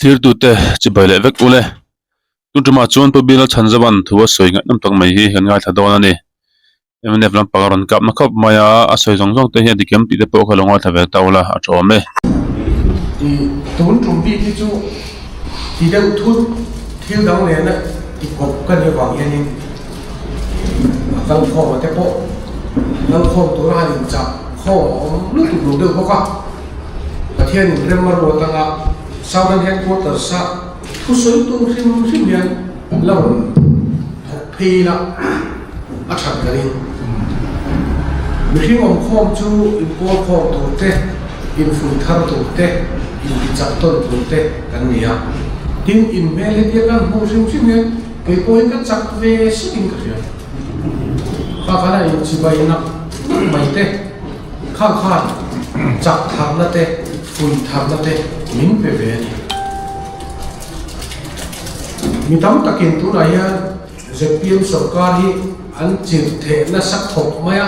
Thirtute chibai leh vek ule. Tun tumah chuan Pu Bill Chhanzavan thu a sawi ngaihnawm tak mai hi kan ngaithla dawn a ni. Mnf lampang a rawn kapna khawp mai a, a sawi zawng zawng te hi a dik em tih te pawh kha lo ngaithla ve ta ula a tha awm e. I tun tum bik hi chu ti deuh thut thil dang nena ti kawp ka nih avang hianin a kalkhawm a te pawh kalkhawm tura han inchah khawm a awm lutuk lo deuh bawk a. Pathianin rem a ruat anga Southern Headquarters a thusawi tur hrim hrim hian la rawn thawk phei ila a that ka ring. Mihring awmkhawm chu inpawl khawm tur te, infuih thar tur te, intichak tawn tur te kan ni a. Tin, inhmel hetia kan hmuh hrim hrim hian kei pawhin ka chak ve sutin ka hria. Kha khan a inchibai nak nak mai te. Khang khan chak tharna te, fuih tharna te min pe ve a ni. Mi tam takin tunah hian zpm sorkar hi an chirh theh nasa khawp mai a,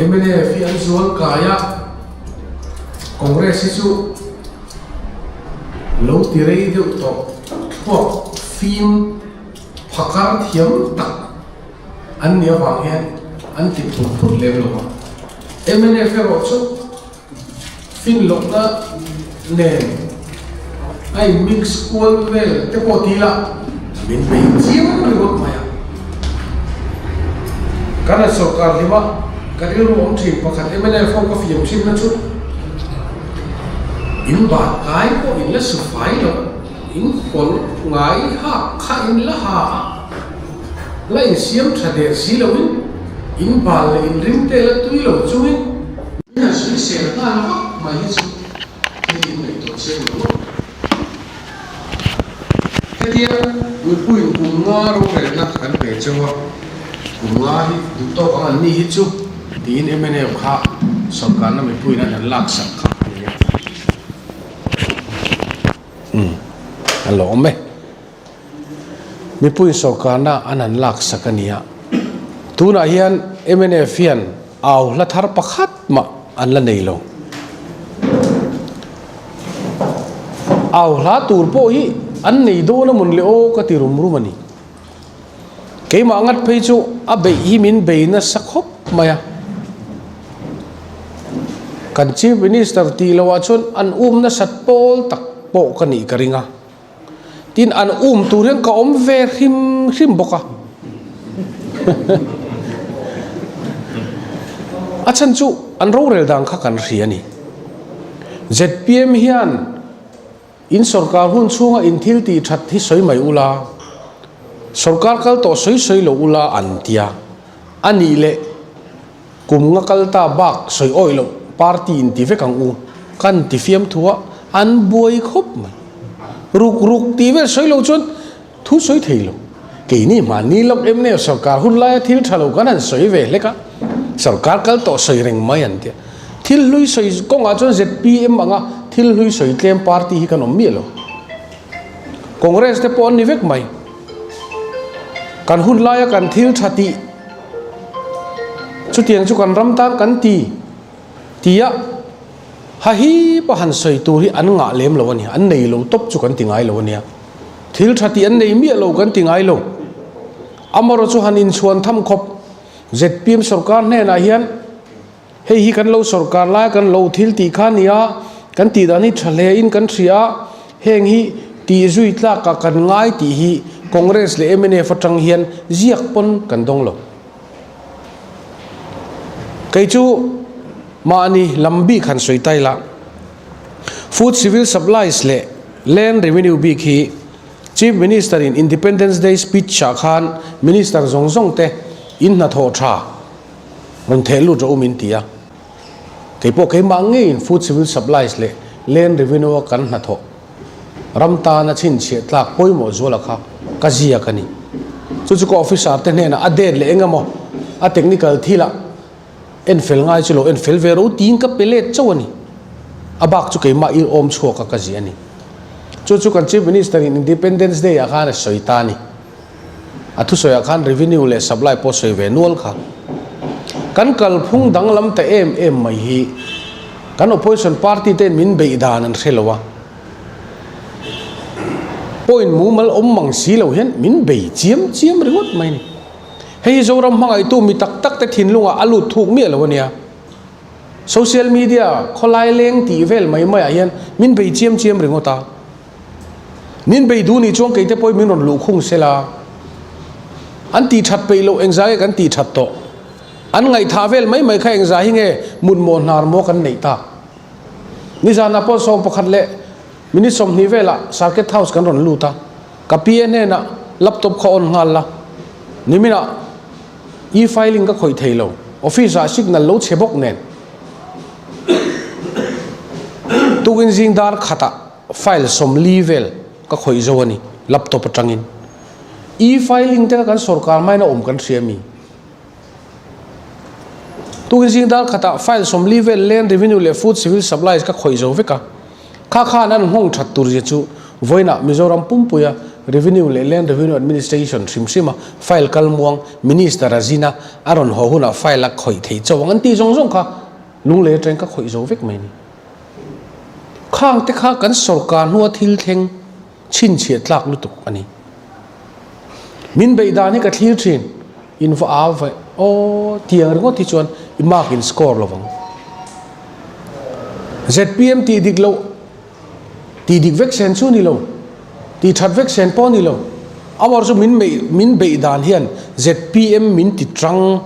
mnf hi an zual kai a, Congress hi chu lo ti rei deuh tawh thluak fim phakar thiam tak An nih avang hian an ti phur phur lem lo a. Mnf erawh chu fin lohna nen a in mix kual vel te pawh ti ila min bei chiang ringawt mai a. Kan han sawrkar hlim a, ka rilru awm thin pakhat mnf ho ka fiam thin na chu in ban kai pawh in la su fai lo, in kawr ngai hak kha in la ha a. La insiam tha der si loin, in bal leh in ring te la tui lo chungin. Min han sawi sel nghal vak mai hi chu thil in ngaihtuah chiang lo ngawt. Hetia mipuiin kum nga rorelna kan pe cheu a, kum nga hi duh tawk ang an ni hi chu tiin mnf kha sawrkarna mipuiin an han laksak kha a ni a. Umm a lawm e. Mipui sawrkarna an han laksak a ni a, tunah hian mnf hian au hla thar pakhat mah an la nei lo. Au hla tur pawh hi an nei dawn a mawn le aw ka ti rum rum a ni. Keimah ngat phei chu a beih hi min bei nasa khawp mai a. Kan Chief Minister tih loh ah chuan an um nasat pawl tak pawh ka nih ka ring a. Tin, an um tur hian ka awm ve hrim hrim bawk a. A chhan chu an rorel dan kha kan hria a ni. Zpm hian in sorkar hun chhunga in thil tih that hi sawi mai ula, sorkar kal tawh sawi sawi lo ula an tia. A nih leh kum nga kal ta bak sawi awih loh party in ti vek ang u, kan ti fiam thu a, an buai khawp mai. Ruk ruk tih vel sawi lo chuan thu sawi thei lo. Keini mahni lawk em nge sorkar hun laia thil tha lo kan han sawi ve hlek a, sorkar kal tawh sawi reng mai an tia. Thil hlui sawi kawngah chuan zpm anga thil hlui sawi tlem party hi kan awm miah lo. Congress te pawh an ni vek mai. Kan hun laia kan thil tha tih chutiang chu kan ram tan kan ti tia ha hi pa han sawi tur hi an ngah lem lo a ni, an nei lo tawp chu kan ti ngai lo a nia. Thil tha tih an nei miah lo kan ti ngai lo. Amarawh chu han inchhuan tham khawp zpm sorkar hnenah hian hei hi kan lo sorkar lai kan lo thil tih kha a ni a, kan tih dan hi tha hle in kan hria a, heng hi tih zui tlak ah kan ngai tih hi Congress leh mnf atang hian ziak pawn kan dawng lo. Kei chu mahni lam bik han sawi ta ila, Food Civil Supplies leh Land Revenue bik hi Chief Minister in Independence Day speech ah khan Minister zawng zawng te in hnathawh tha rawn theh lut rawh u min ti a. Kei pawh keimah ngeiin Food Civil Supplies leh Land Revenue a kan hnathawh ram tana chhinchhiah tlak pawimawh zuala kha ka ziak a ni. Chu chu ka officer te hnenah a date leh eng emaw a technical thilah en fel ngai chu lo en fel ve ro tiin ka pe let chauh a ni. A bak chu keimah ir awm chhuak a ka ziah a ni. Chu chu kan Chief Minister in Independence Day ah khan a sawi ta a ni. A thusawiah khan revenue leh supply pawh sawi ve nual kha. Kan kalphung danglam ta em em mai hi kan opposition party ten min beih dan an hre lo a. Point mumal awm mang si lo hian min bei chiam chiam ringawt mai a ni. Hei hi Zoram hmangaihtu mi tak tak te thinlungah a lut thuk miah lo a nia. Social media khawlai leng tih vel mai maiah hian min bei chiam chiam ringawt a. Min bei duh nih chuan keite pawhin min rawn luh khung se la. An tih that peih loh engzah nge kan tih that tawh? An ngaihthah vel mai mai kha engzah hi nge mut maw hnar maw kan neih tak? Nizanah pawh 11 leh minute 20 velah Circuit House kan rawn lut a, ka PA hnenah laptop kha on nghal la, niminah e-filing ka khawih thei lo, office ah signal lo chhe bawk nen. Tukin zing dar khatah file 40 vel ka khawih zo a ni laptop atangin. E-filing te kha kan sorkar hmain a awm kan hria mi? Tukin zing dar khatah file 40 vel Land Revenue leh Food Civil Supplies ka khawih zo vek a. Kha khan an nghawng that tur zia chu vawiinah Mizoram pumpuia Revenue leh Land Revenue Administration hrim hrima file kal muang Minister a zin a, a rawn haw hunah file a khawih thei chauh ang an tih zawng zawng kha lunglei atangin ka khawih zo vek mai a ni. Khang te kha kan sorkar hnua thil thleng chhinchhiah tlak lutuk a ni. Min beih dan hi ka thlir thin, in va au vaih aw tiang ringawt hi chuan i mark in score lo vang. ZPM tih dik loh, tih dik vek sen chu ni lo, tih that vek sen pawh ni lo. Amaherawhchu chu min meih min beih dan hian ZPM min ti tang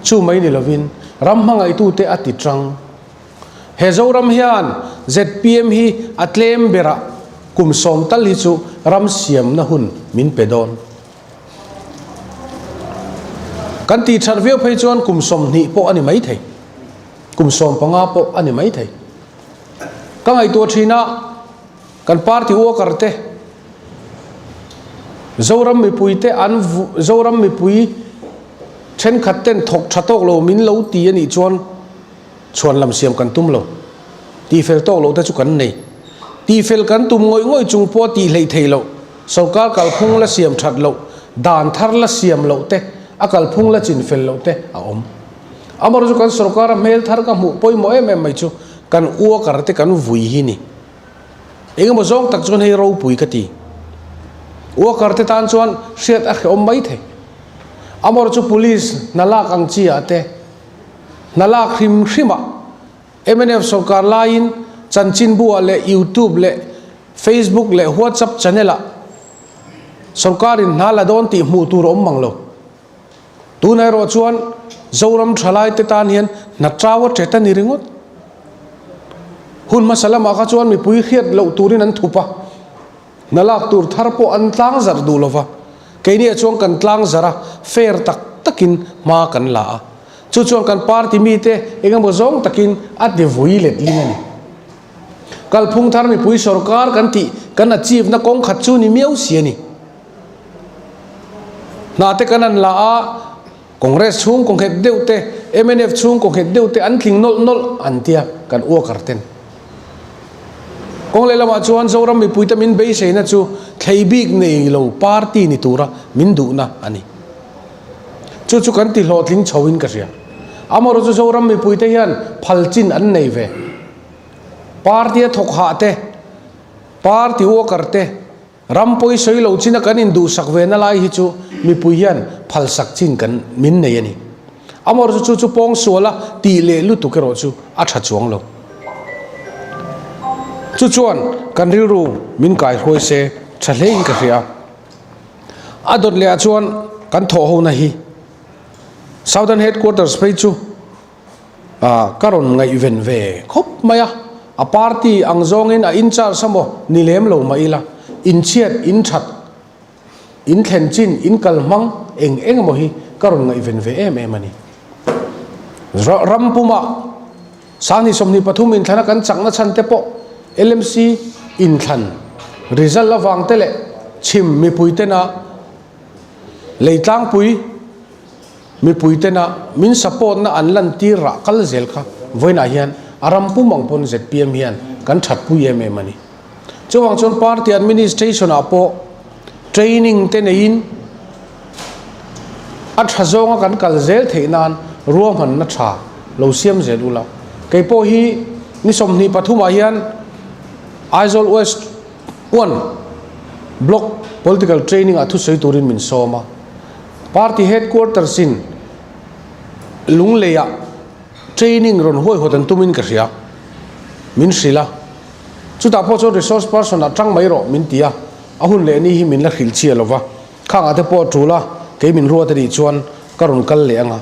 chu mai ni lovin ram hmangaihtute a ti tang. He Zoram hian zpm hi a tlem berah kum sawm tal hi chu ram siamna hun min pe dawn. Kan tih that viau phei chuan kum 20 pawh a ni mai thei, kum 15 pawh a ni mai thei. Ka ngaihtuah thin a, kan party worker te, Zoram mipui te an Zoram mipui thenkhat ten thawk tha tawk lo min lo ti a nih chuan, Chhuan lam siam kan tum lo. Tihfel tawk loh te chu kan nei. Tihfel kan tum ngawih ngawih chung pawh tih hleih theih loh, sorkar kalphung la siam that loh, dan thar la siam loh te, a kalphung la chin fel loh te a awm. Amaherawhchu chu kan sorkara hmel thar ka hmuh pawimawh em em mai chu kan worker te kan vui hi ni. Engemaw zawng tak chuan hei ropui ka ti. Worker te tan chuan hriat a hrehawm mai thei. Amaherawhchu chu police hna lak ang chi ah te, Hna lak hrim hrimah mnf sorkar laiin chanchinbu-ah leh YouTube leh Facebook leh WhatsApp channel-ah sorkarin hna la dawn tih hmuh tur a awm mang lo. Tunah erawh chuan Zoram thalaite tan hian hna chau a ṭet a ni ringawt. Hun hmasa lamah kha chuan mipui hriat loh turin an thup a. Hna lak tur thar pawh an tlang zarh duh lova, keiniah chuan kan tlang zarh a, fair tak takin hma kan la a. Chu chuan kan party mite eng emaw zawng takin a ti vui letling a ni. Kalphung thar mipui sorkar kan tih kan achieve na kawng khat chu ni miau si a ni. Hna te kan an la a, Congress chhung kaw nghet deuh te, mnf chhung kaw nghet deuh te an tling nawlh nawlh an tia kan worker ten. Kawng lehlamah chuan Zoram mipuite min beiseina chu thlei bik nei lo party ni tura min duhna a ni. Chu chu kan ti hlawhtling chho in ka hria. Amaherawhchu Zoram mipuite hian phal chin an nei ve. Party a thawk hah te, party worker te, Ram pawi sawi lo china kan induhsak ve na lai hi chu mipui hian phalsak chin kan min nei a ni. Amaherawhchu chu chu pawng suala tih leh lutuk erawh chu a tha chuang lo. Chu chuan kan rilru min kaihruai se tha hlein ka hria. A dawt lehah chuan kan thawhhona hi Southern Headquarters phei chu Ka rawn ngaihven ve khawp mai a, a party ang zawngin a in charge a maw ni lem lo mah ila, inchhiat, inthat, inthlen chin, inkal hmang eng eng emaw hi ka rawn ngaihven ve em em a ni. Ram puma 2023 inthlana kan chakna chhan te pawh LMC inthlan result avang te leh chhim mipui tena leitlangpui Mipui tena min support na an lan tir rah kal zel kha vawiinah hian a ram pum ang pawn zpm hian kan that pui em em a ni. Chuvang chuan party administration ah pawh training te neiin a tha zawnga kan kal zel theih nan ruahmanna tha lo siam zel ula. Kei pawh hi ni 23 ah hian Aizawl West 1. Block Political Training ah thusawi turin min sawm a. Party Headquarters in Lunglei ah training rawn huaihawt an tumin ka hria. Min hrilh a. Chutah pawh chuan resource person ah tang mai rawh min ti a, a hun leh ni hi min la hrilh chiah lo va. Khangah te pawh a tul a, kei min ruat a nih chuan ka rawn kal leh ang a.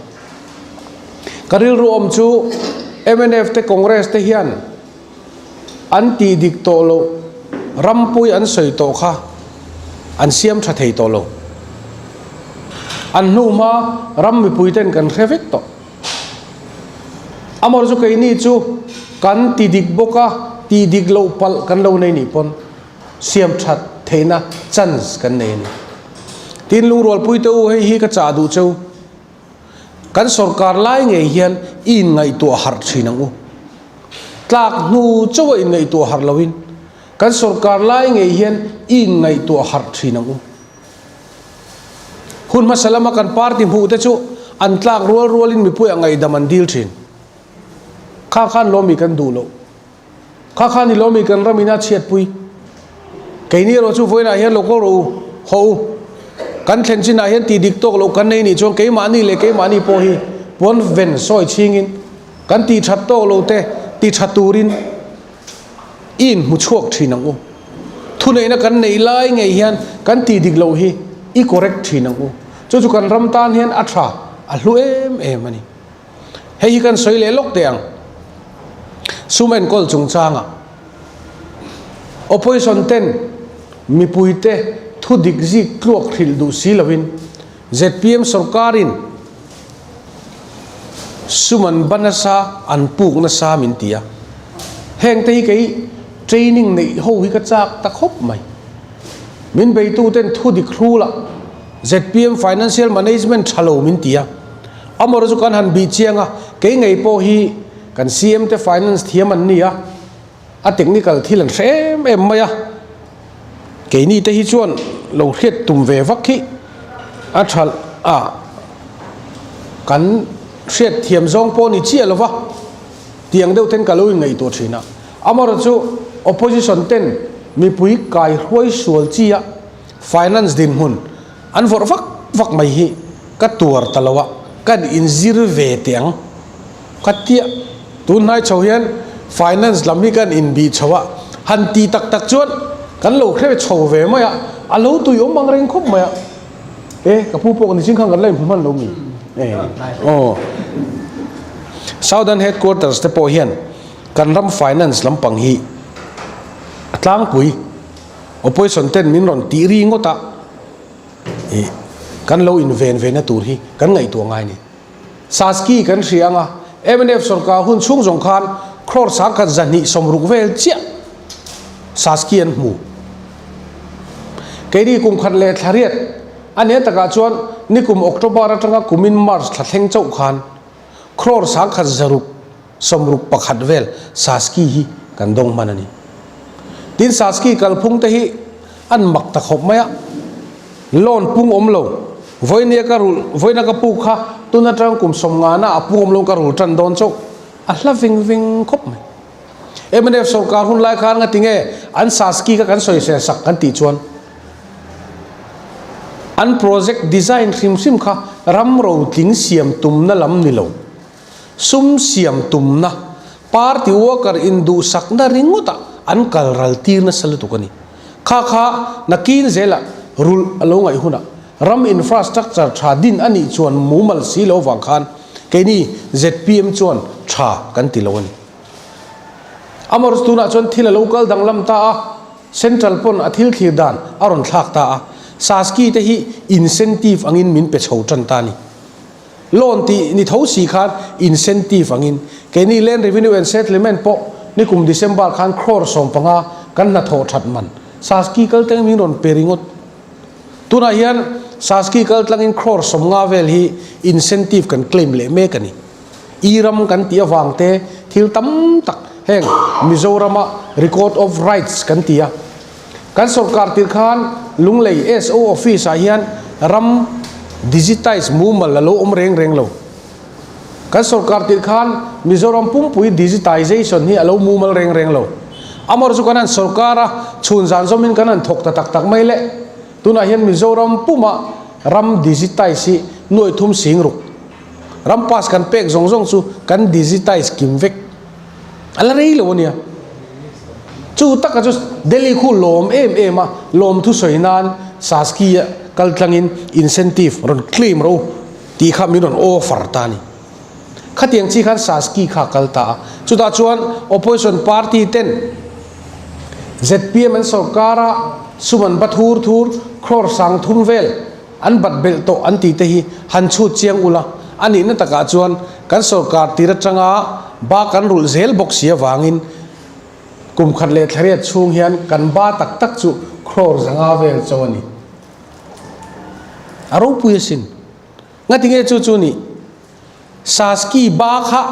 Ka rilru awm chu mnf te Congress te hian an tih dik tawh loh rampui an sawi tawh kha an siam tha thei tawh lo. An hnu hma ram mipui ten kan hre vek tawh. Amaherawhchu keini chu kan ti dik bawk a, tih dik loh palh kan lo nei nih pawn siam that theihna chance kan nei a ni. Tin lungrualpui te u hei hi ka chah duh cheu. Kan sorkar lai ngei hian i inngaihtuah harh thin ang u. Tlak hnu chauha inngaihtuah harh loin kan sorkar lai ngei hian i inngaihtuah harh thin ang u. Hun hmasa lama kan party hmuh te chu an tlak rual rualin mipuiah ngaihdam an dil thin. Kha khan lawmi kan duh loh. Kha kha ni lawmi kan ram ina chhiatpui. Keini erawh chu vawiinah hian lo kawl rawh u, haw u. Kan thlen chinah hian tih dik tawk loh kan nei nih chuan keimahni leh keimahni pawh hi puan ven sawi chhingin kan tih that tawk loh te ti tha turin i inhmu chhuak thin ang u. Thuneihna kan neih lai ngei hian kan tih dik loh hi i correct thin ang u. Chu chu kan ram tan hian a tha, a hlu em em a ni. Hei hi kan sawi leh lawk teh ang. Sum enkawl chungchangah Opposition ten mipuite thu dik zik tluak hrilh duh si lovin zpm sorkarin sum an ba nasa, an puk nasa min ti a. Heng te hi kei training neih ho hi ka chak ta khawp mai. Min beitu ten thu dik hrulah zpm financial management tha lo min ti a. Amaherawhchu chu kan han bih chiang a, kei ngei pawh hi kan CM te finance thiam an ni a, a technical thil an hre em em mai a, keini te hi chuan lo hriat tum ve vak hi a tha a, kan hriat thiam zawng pawh ni chiah lo va, tiang deuh ten ka lo inngaihtuah thin a. Amaherawhchu chu opposition ten mipui kai hruai sual chi a finance dinhmun An vawrh vak vak mai hi ka tuar ta lo a, kan inzir ve teh ang. Ka tia, tun hnai chho hian finance lam hi kan inbih chho a, han ti tak tak chuan kan lo hre chho ve mai a, a lo tui awm ang reng khawp mai a. E, ka pu pawh ni ching khan kan la inhmu hman lo mi? E, aw. Southern Headquarters te pawh hian kan ram finance lampang hi a tlangpui. Opposition ten min rawn tih ri ngawt a, ih kan lo inven ve na tur hi kan ngaihtuah ngai ni. Saski kan hria ang a, mnf sorkar hun chhung zawng khan crore sangkhat zahnih sawmruk vel chiah Saski an hmu. Keini kum khat leh thla riat a nia takah chuan nikum October atanga kumin March thla thleng chauh khan crore sangkhat zaruk 60 vel Saski hi kan dawng hman a ni. Tin Saski kalphung te hi an mak ta khawp mai a, loan pung awm lo, vawinia ka rulh, vawiina ka puk kha tun atang kum sawmngana a pung awm lo ka rul tan dawn chauh, a hla veng veng khawp mai. Mnf sorkar hun lai khan nga tinge an Saski kha kan sawisel sak kan tih chuan an project design hrim hrim kha ram rotling siam tumna lam ni lo. Sum siam tumna, party worker induhsakna ringawtah an kal ral tir nasa lutuk a ni. Kha kha nakin zelah rulh a lo ngaih hunah ram infrastructure tha din a nih chuan mumal si lo vang khan keini zpm chuan tha kan ti lo a ni. Amaherawhchu tunah chuan thil a lo kal danglam ta a, central pawn a thil thlir dan a rawn thlak ta a, Saski te hi incentive angin min pe chho tan ta a ni. Loan tih ni tho si khan incentive angin keini Land Revenue and Settlement pawh nikum December khan crore 15 kan hnathawh that man Saski kal teng min rawn pe ringawt. Tunah hian Saski kal tlangin crore 50 vel hi incentive kan claim leh mek a ni. I ram kan tih avang te thil tam tak heng Mizorama Record of Rights kan ti a. Kan sorkar tir khan Lunglei SO office ah hian ram digitize mumal a lo awm reng reng lo. Kan sorkar tir khan Mizoram pumpui digitization hi a lo mumal reng reng lo. Amawr chu kan han sawrkar a, chhun zan zawmin kan han thawk ta tak tak mai le. Tunah hian Mizoram puma ram digitize hi nuaih thum sing ruk. Ram pass kan pek zawng zawng chu kan digitize kim vek. A la rei lo a nia. Chu taka chu Delhi khu lawm em em a, lawm thusawi nan Saski a kal tlangin incentive rawn claim ro tih kha min rawn offer ta a ni. Khatiang chi khan Saski kha a kal ta a. Chutah chuan opposition party ten zpm an sawrkar a, sum an ba thur thur, crore sang thum vel an bat belh tawh an tih te hi han chhut chiang ula, a nihna takah chuan kan sawrkar tir atanga ba kan rulh zel bawk si avangin kum khat leh thlariat chhung hian kan ba tak tak chu crore zanga vel cho a ni. A ropui asin. Ngatinge chu chu ni? Saski ba kha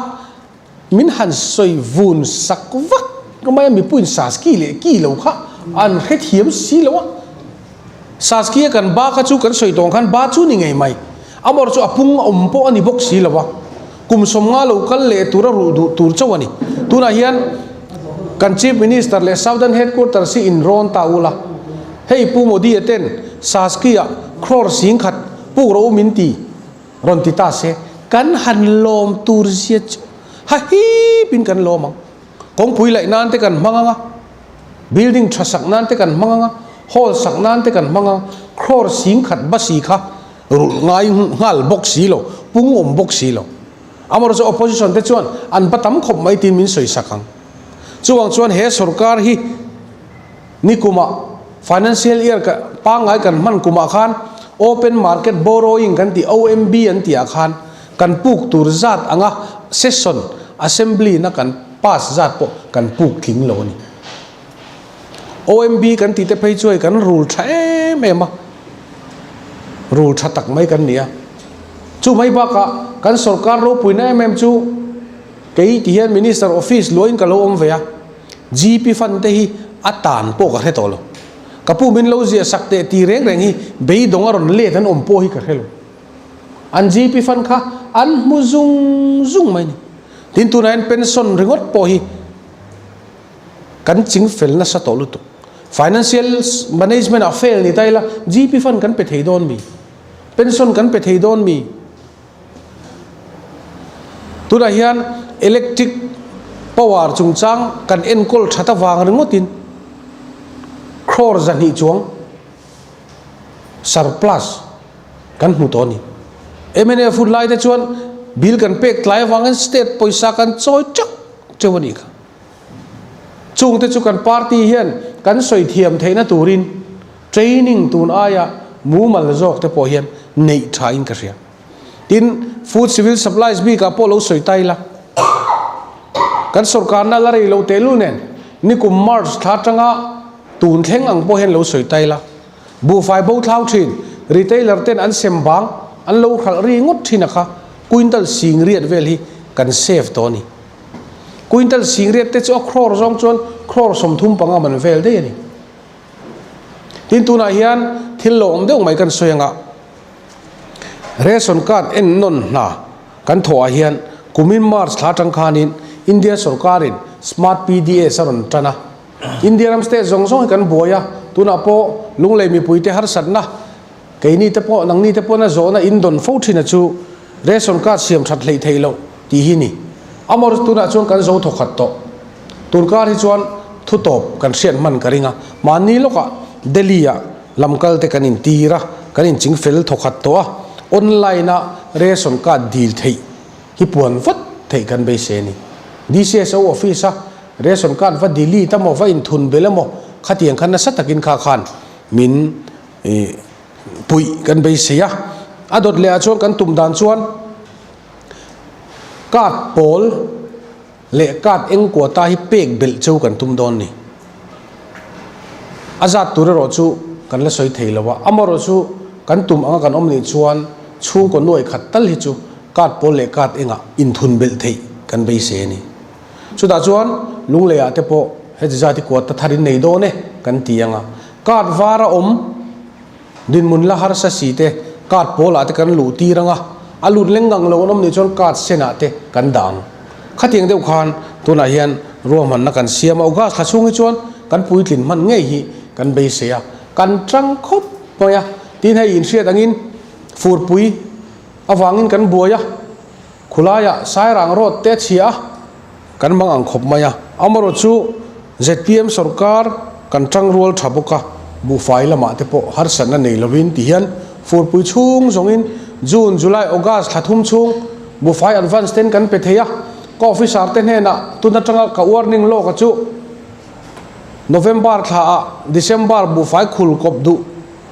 min han sawi vun sak vak mai a, mipuiin Saski leh ki lo kha an hrethiam si lo a. Saski a kan ba kha chu kan sawi tawng khan ba chu ni ngei mai. Amawr chu a pung a awm pawh a ni bawk si lo a. Kum sawmnga lo kal leh tur a ruh duh tur chauh a ni. Tunah hian kan Chief Minister leh Southern Headquarters hi inrawn ta ula. Hei Pu Modi-a ten Saski-ah crore singkhat puk rawh u min ti. Rawn ti ta se, kan han lawm tur zia chu ha hip in kan lawm ang. Kawngpui laih nan te kan hmang ang a, building tha sak nan te kan hmang ang a, hall sak nan te kan hmang ang a, crore sing khat basi kha rulh ngai nghal bawk si lo, pung awm bawk si lo. Amaherawhchu opposition te chuan an ba tam khawp mai tiin min sawi sak ang. Chuvang chuan he sorkar hi Nikumah financial year ka pangngai kan hman kumah khan open market borrowing kan tih OMB an tih ah khan kan puk tur zat anga session assembly na kan pass zat pawh kan puk tling lo a ni. OMB kan tih te phei chu hei kan rul tha em em a, rul tha tak mai kan ni a. Chu mai bakah kan sorkar ropuina em em chu kei ti hian minister office luahin ka lo awm ve a. GP fund te hi a tan pawh ka hre tawh lo. Ka pu min lo ziah sak teh ti reng reng hi beidawng a rawn let an awm pawh hi ka hre lo. An GP fund kha an hmu zung zung mai ni. Tin tunah hian pension ringawt pawh hi kan ching fel nasa tawh lutuk. Financial management ah fail ni ta ila GP fund kan pe thei dawn mi? Pension kan pe thei dawn mi? Tunah hian electric power chungchang kan enkawl that avang ringawtin crore zahnih chuang surplus kan hmu tawh a ni. Mnf hun lai te chuan bill kan pek tlai avangin state pawisa kan chawi teuh teuh a nih kha. Chungte chu kan party hian kan sawi thiam theihna turin Training tun aia mumal zawk te pawh hian neih tha in ka hria. Tin, Food Civil Supplies bikah pawh lo sawi ta ila, kan sawrkarna la rei lo tehlul nen nikum March thla atanga tun thleng ang pawh hian lo sawi ta ila, buhfai bo thlau thin retailer ten an sem bang an lo hralh ri ngawt thin a kha quintal sing riat vel hi kan save tawh a ni. Quintal sing riat te chu a crore zawng chuan crore 35 man vel daih a ni. Tin tunah hian thil lo awm deuh mai kan sawi anga ration card en nawn hna kan thawh ah hian kumin March thla atang khanin India sorkarin Smart PDS a rawn tan a, India ram state zawng zawng hi kan buai a, tunah pawh Lunglei mipuite harsatna keini te pawh nangni te pawhna zawhna in dawn fo thin a chu ration card siam that hleih theih loh tih hi ni. Amawr tunah chuan kan zo thawkhat tawh. Turkar hi chuan thu tawp kan hriat hman ka ring a, mahni lawkah Delhi-ah lamkal te kan intir a, kan inching fel thawkhat tawh a, online-a ration card dil theih hi puan vat theih kan beisei a ni. DCSO office-a ration card va delete emaw va inthun belh emaw khatiang khan nasa takin kha khan min puih kan beisei a, a dawt leh ah chuan kan tum dan chuan card pawl leh card eng quota hi pek belh cheu kan tum dawn ni. A zat tur erawh chu kan la sawi thei lo a, amaherawh chu kan tum anga kan awm nih chuan chhungkaw nuai khat tal hi chu card pawl leh card engah inthun belh theih kan beisei a ni. Chutah chuan Lungleiah te pawh heti zat hi quota thar in nei dawn e kan ti ang a, card var a awm Dinhmun la harsa si te card pawl ah te kan luh tir ang a, a lut leng ngang lo an awm nih chuan card sen ah te kan dah ang. Khatiang deuh khan tunah hian Ruahmanna kan siam a, August thla chhung hi chuan kan puitlin hman ngei hi kan beisei a, kan tang khawp mai a, tin hei inhriat angin furpui avangin kan buai a, khulaiah Sairang road te a chhia a, kan mang ang khawp mai a, amarawh chu zpm sorkar kan tang rual tha bawk a, buhfai lamah te pawh harsatna nei lovin ti hian furpui chhung zawngin June, July, August thla thum chhung buhfai advance ten kan pe thei a, Ka officer te hnenah tun atanga ka warning lawk a chu November thla ah December buhfai khul kawp duh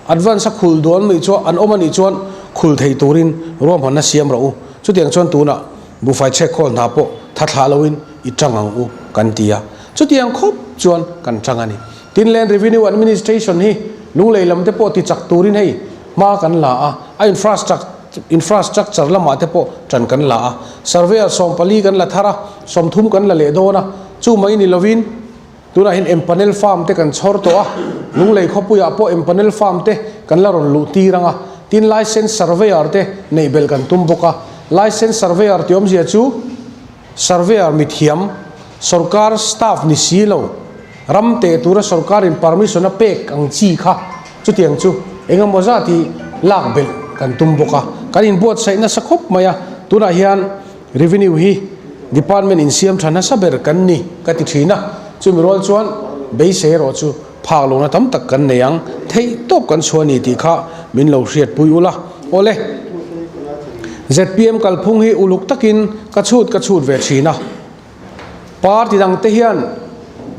advance a khul duh an mai chuan an awm anih chuan khul thei turin ruahmanna siam rawh u. Chutiang chuan tunah buhfai chhek khawl hna pawh tha thlah loin i tang ang u kan ti a. Chutiang khawp chuan kan tang a ni. Tin Land Revenue Administration hi lunglei lam te pawh ti chak turin hei hma kan la a, a infrastructure Infrastructure lamah te pawh ṭan kan la a, surveyor 14 kan la thar a, 30 kan la leh dawn a, chu mai ni lovin tunah hian empanel farm te kan chhawr tawh a, Lunglei khawpuiah pawh empanel farm te kan la rawn luh tir ang a, tin licence surveyor te neih belh kan tum bawk a, licence surveyor tih awmzia chu surveyor mithiam, sorkar staff ni si lo, ram teh tura sorkarin permission a pek ang chi kha chutiang chu eng emaw zat hi lak belh kan tum bawk a, kan inbuatsaih nasa khawp mai a, tunah hian revenue hi department insiam tha nasa ber kan ni ka ti thin a, chumi rual chuan beisei erawh chu phak lohna tam tak kan nei ang, theih tawp kan chhuah a ni tih kha min lo hriatpui ula. Awle, zpm kalphung hi uluk takin ka chhut ka chhut ve thin a. Party dang te hian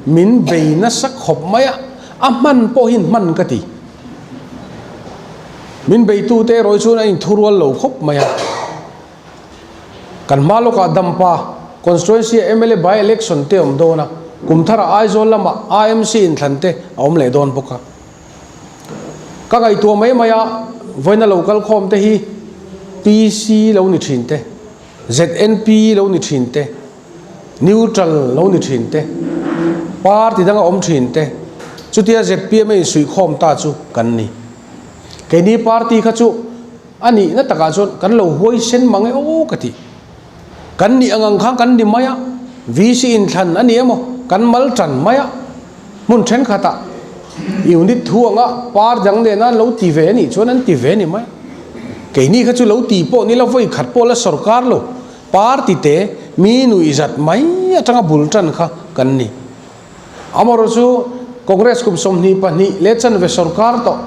min bei nasa khawp mai a, a hman pawh hi hman ka ti. Min beitu te erawh hi chuan a inthurual lo khawp mai a. Kan hma lawkah Dampa constituency ah mla by election te a awm dawn a, kum tharah Aizawl lamah AMC inthlan te a awm leh dawn bawk a. Ka ngaihtuah mai mai a, vawiina lo kal khawm te hi PC lo ni thin te. ZNP lo ni thin te, neutral lo ni thin te, party danga awm thin te, chutia zpm a insuihkhawm ta chu kan ni. Keini party kha chu a nihna takah chuan kan lo huaisen mang e aw ka ti. Kan nih ang ang khan kan ni mai a, VC inthlan a ni emaw kan mal tan mai a, hmun thenkhatah unit thu anga party dang nena an lo ti ve a nih chuan an ti ve a ni mai. Keini kha chu lo ti pawh ni la vawi khat pawh la sorkar lo party te mi nuih zat mai atanga bul tan kha kan ni. Amaherawh chu Congress kum 22 leh chanve sorkar tawh,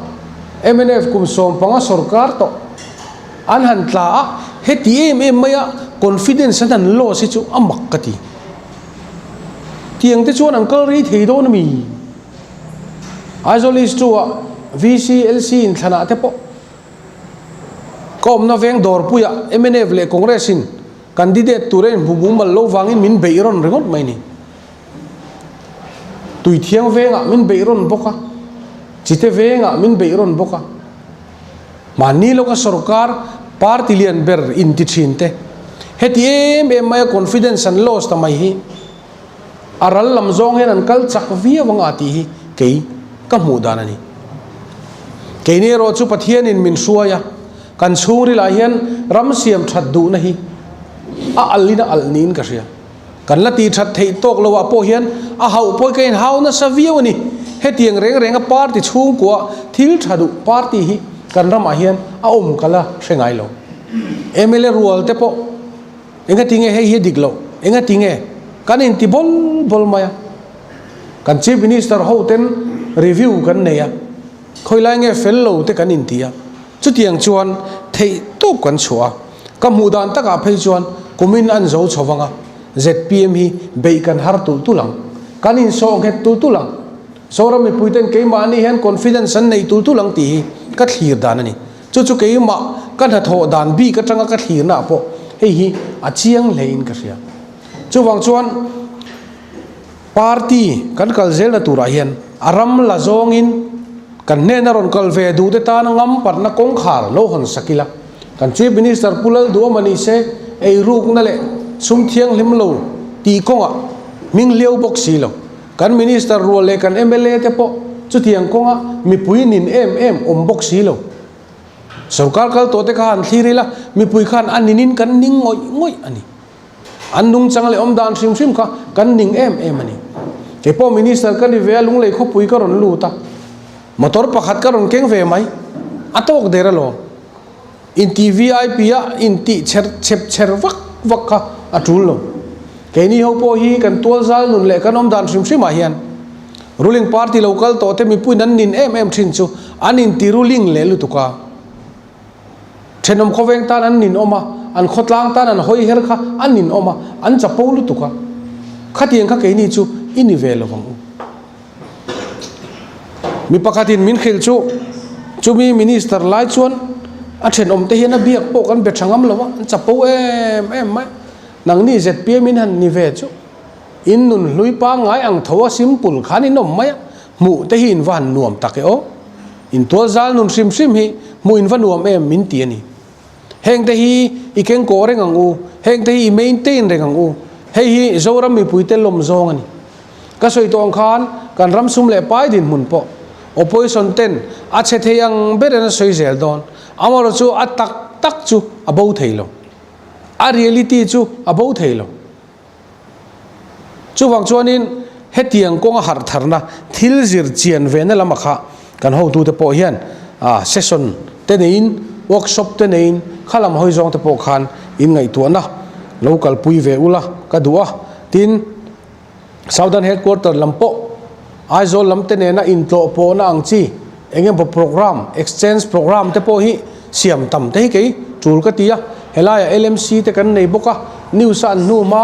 mnf kum 15 sorkar tawh an han tla a, heti em em maia confidence an han loss hi chu a mak ka ti. Tiang te chuan an kal rei thei dawn a mi? Aizawl East 2 ah VC, LC inthlanah te pawh ka awmna veng dawrpuiah mnf leh Congress in candidate tur a inhmu mumal lo vangin min beih rawn ringawt mai ni. Tuithiang vengah min beih rawn bawk a, Chite vengah min beih rawn bawk a. Mahni lawka sorkar party lian ber inti thin te heti em em maia confidence an loss ta mai hi a ral lam zawng hian an kal chak viau anga tih hi kei ka hmuh dan a ni. Keini erawh chu Pathianin min hruai a, kan chhungrilah hian ram siam that duhna hi a alhin a alh niin ka hria. Kan la tih that theih tawk lo ah pawh hian a hauh pawh hi ka inhau nasa viau a ni. Hetiang reng reng a party chhungkua thil tha duh party hi kan ramah hian a awm ka la hre ngai lo. Mla rual te pawh enga tinge hei hi a dik loh, enga tinge kan inti bawl bawl mai a. Kan Chief Minister ho ten review kan nei a, khawilai nge fel lo te kan inti a. Chutiang chuan theih tawp kan chhuah a, ka hmuh dan takah phei chuan kumin an zo chho vang a, zpm hi beih kan har tulh tulh ang, kan insawh nghet tulh tulh ang, Zoram mipuiten keimahni hian confidence an nei tulh tulh ang tih hi ka thlir dan a ni. Chu chu keimah ka hnathawh dan bik atanga ka thlirnaah pawh hei hi a chiang hlein ka hria. Chuvang chuan Party kan kal zelna turah hian a ram la zawngin kan hnena rawn kal ve duhte tana ngampatna kawngkhar lo hawn sak ila. Kan Chief Minister Pu Lalduhawma ni se eirukna leh sum thianghlim lo tih kawngah hming hliau bawk si lo. Kan Minister rual leh kan mla te pawh chutiang kawnga mipui nin em em awm bawk si lo. Sorkar kal tawhte kha han thlir ila mipui khan a ninin kan ning ngawih ngawih a ni. An nungchang leh awmdan hrim hrim kha kan ning em em a ni. Kei pawh Minister ka ni ve a, Lunglei khawpui ka rawn lut a, motor pakhat ka rawn keng ve mai, a tawk der alawm. Inti vip a intih chher chhep chher vak vak kha a tul lo. Keini ho pawh hi kan tual zal nun leh kan awmdan hrim hrimah hian ruling party lo kal tawh te mipuiin an nin em em thin chu an inti ruling leh lutuk a. Thenawm khawveng tan an nin awm a, an khawtlang tan an hawi her kha an nin awm a, an chapo lutuk a. Khatiang kha keini chu i ni ve lo vang u. Mi pakhatin min hrilh chu chumi minister lai chuan a thenawm te hian a biak pawh kan be tha ngam lo a, an chapo em em mai. Nangni zpm in han ni ve chu in nun hlui pangngai ang tho a simple khan in awm mai a, hmuh te hi in va han nuam tak e aw. In tual zal nun hrim hrim hi hmuh in va nuam em min ti a ni. Heng te hi i keng kawh reng ang u, heng te hi i maintain reng ang u. Hei hi Zoram mipuite lawm zawng a ni. Ka sawi tawh ang khan kan ram sum leh pai dinhmun pawh opposition ten a chhe thei ang ber in a sawi zel dawn. Amaherawhchu chu a tak tak chu a bo thei lo. A reality chu a bo thei lo. Chuvang chuanin hetiang kawnga harh tharna thil zir chian vena lama kha kan hotute pawh hian session te neiin workshop te neiin kha lam hawi zawng te pawh khan in ngaihtuahna lo kalpui ve ula ka duh a. Tin, Southern Headquarter lam pawh Aizawl lam te nena intlawh pawhna ang chi eng emaw programme, exchange programme te pawh hi siam tam te hi kei tul ka ti a. Helaiah LMC te kan nei bawk a, news a an hnu hma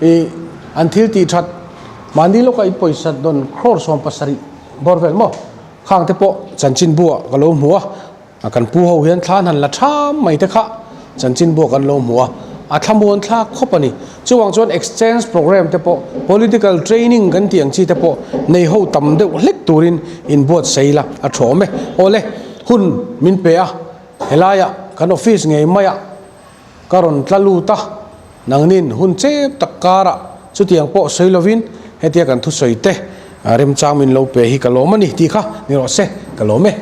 ih an thil tih that mahni lawka in pawisa dawn crore 70 bawr vel maw khang te pawh chanchinbu ah ka lo hmu a. A kan pu ho hian thla hnan la tham mai te kha chanchin buak an lo hmu a, a thlamuan thlak khawp a ni. Chuvang chuan exchange programme te pawh, political training kan tih ang chi te pawh nei ho tam deuh hlek turin inbuatsaih la a tha awm e. Awle, hun min pe a, helaiah kan office ngei maiah ka rawn tla lut a, nangnin hun chep tak karah chutiang pawh sawi lovin hetia kan thusawi te remchang min lo pe hi ka lawm a ni tih kha ni rawh se, ka lawm e.